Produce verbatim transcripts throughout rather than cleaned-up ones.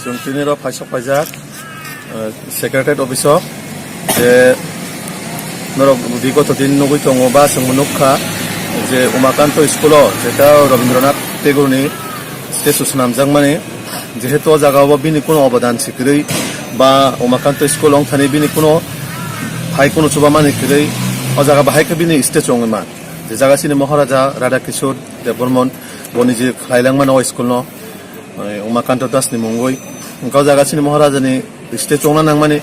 Chwng tini rok phaisok paijak, eh, Secretariat office o, je norok bigoto din nugwi tongo ba chwngbo nukha je Umakanto school o jeta Rabindranath Tagore ni statue swnamjakmani, jehetu o jaga o bini kuno obodan si kwrwi ba Umakanto school wngthani bini kuno phai kuno chubamani kwrwi o jaga bahai khe bini statue wngwi man. Je jaga chini Maharaja Radha Kishore Debbarman bo niji khlailangmani o school no, eh, Umakanto Das ni mungwi. Wngkha o jaga chini Maharaja ni statue wngna nangmani.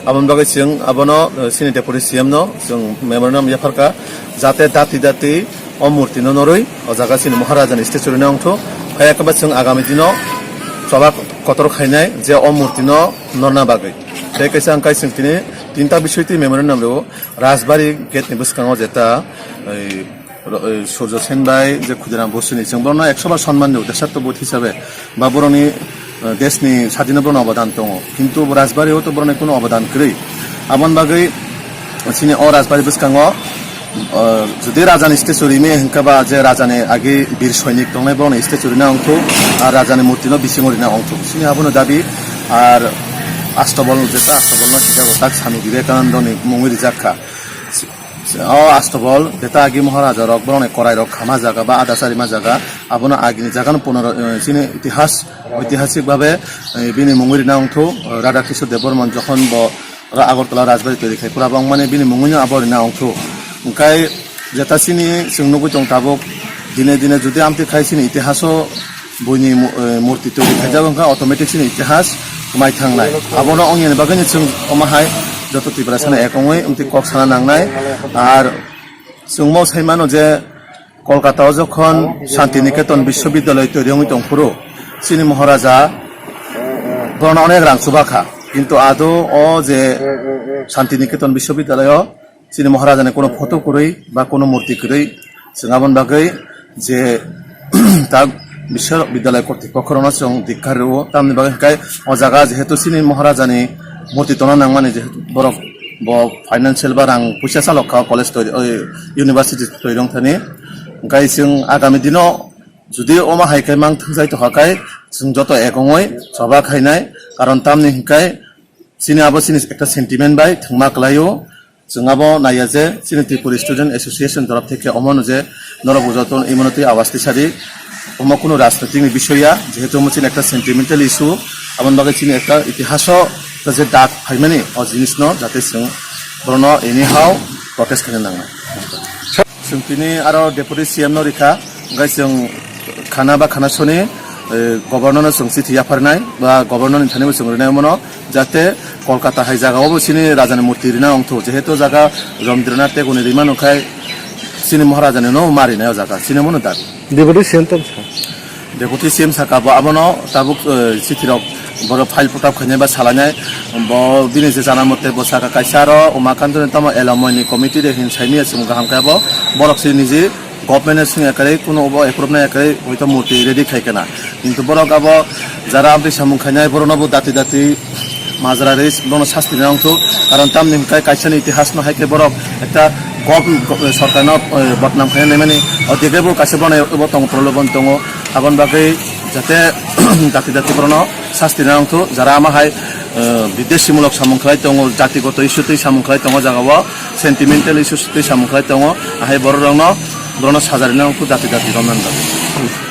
Aboni bagwi chwng abono, eh, chini Deputy C M no chwng memorandum yapharkha, jate dati dati o murti no norwi o jaga chini Maharaja ni statue rwna wngthu. Phai khe ba chwng agami dino choba kotor khainai je o murti no norna bagwi. Tei kaisa wngkha chwng tini tinta bisoi twi memorandum rwo Rajbari gate ni bwskango jeta, eh, Ro-, eh, Surjo Sen bai je Khudiram Bosuni, chwng bono ekso bar sonman rw, deshatto bod hisabe, ba boroni, eh, desni sadino bono obodan tongo, kintu bo Rajbari o to boroni kuno obodan kwrwi. Aboni bagwi chini o Rajbari bwskango, eh, jodi rajani statue rimi hwnkha ba je rajani agi bir soinik tongnai boroni statue rina wngthu, ar rajani murti no bisingo rina wngthu. Chini abono dabi, ar Astobol, jeta Astobol no sijago tak Swami Vivekanando ni mungwi rijak kha. O Astobol, jeta agi Maharaja rok, borokni korai rok khama jaga ba ada sari ma jaga, abono agini jaga no punoro, eh, chini itihas, oitihasik bhabe, eh, bini mungwi rina wngthu, eh, Radha Kishore Debbarman jokhon bo oro Agartala Rajbari twi khe, pura bo wngmani bini mungwi no abo rina wngthu. Hwnkhe jeta chini chwng nugwi tong tabuk, dine dine jodi amtwi khai chini itihaso buini mu-, eh, murti twi khaijak wngkha, automatic chini itihas kwmai thangnai. Abono ongya ni bagwi chwng omo hai joto Tiprasa no ek ongwi amtwi kok sana nangnai. Ar chwng mo sai mano je Kolkata o jokhon Shanti Niketan Biswabidyalaya toiri wngwi tong phuru chini Maharaja borokno onek rang chuba kha, kintu ado o je Shanti Niketan Biswabidyalaya o chini Maharaja ni kuno photo kwrwi ba kuno murti kwrwi, chwng aboni bagwi je tak Biswabidyalaya kortipokho rokno chwng dikkar rwo, tamni bagwi hwnkhe o jaga jehetu chini Maharaja ni murti tongna nangmani, jehetu borok bo financial ba rang puisa chalok kha college toi, oi, university toi rwng thani, hwnkhe chwng agami dino jodi omo hai khe mang thwngjai tongkha khe chwng joto ek ongoi choba khainai, karon tamni hwnkhe chini abo chini ekta sentiment bai thwngma kwlaio. Chwng abo naiya je chini Tripura Student Association torof theke omono je norok bo joto imono twi awas tisadi, omo kunu rajnitik ni bisoy ya, jehetu omo chini ekta sentimental issue, aboni bagwi chini ekta itihaso je dak phaimani o jinisno jate chwng borokno anyhow protest khaina nangnai. Chwng tini aro Deputy C M no rikha, hwnkhe chwng khana ba khana soni, eh, Governor no chwng chithi yapharnai ba Governor ni thani bo chwng rinai omono, jate Kolkata hai jaga o bo chini rajani murti rina wngthu, jehetu jaga Rabindranath Tagore ni rima nungkhai chini Maharaja ni no ma rinai o jaga, chini omono dabi. Deputy C M tong sa. Deputy C M saka bo abono tabuk, eh, chithi rok borok file photo khainai ba salainai. Bo bini je jana mote bo saka kaisa aro Umakanto ni tamo alumni committee de hin saimia chwng kaham khe bo borok se niji government ni swngya kwrwi kuno bo approve nai kwrwi hoito murti ready khai kana. Kintu borok abo jara amtwi samung khainai borokno bo dati dati majra rwi bono sasti rina wngthu. Karon tamni hwnkhe kaisani itihas no hai khe borok ekta gov-, gov-, sorkar no, eh, bodnam khaina naimani, o dege bo kaisa bono bo tongo, problem tongo. Aboni bagwi jate dati dati borokno sasti rina wngthu, jara ama hai, eh, bideshimulok samung khlai tongo, jatigoto issue twi samung khlai tongo, jaga o sentimental issue twi samung khlai tongo, ahai borok rokno, borokno saja rina wngthu dati dati romnani bagwi.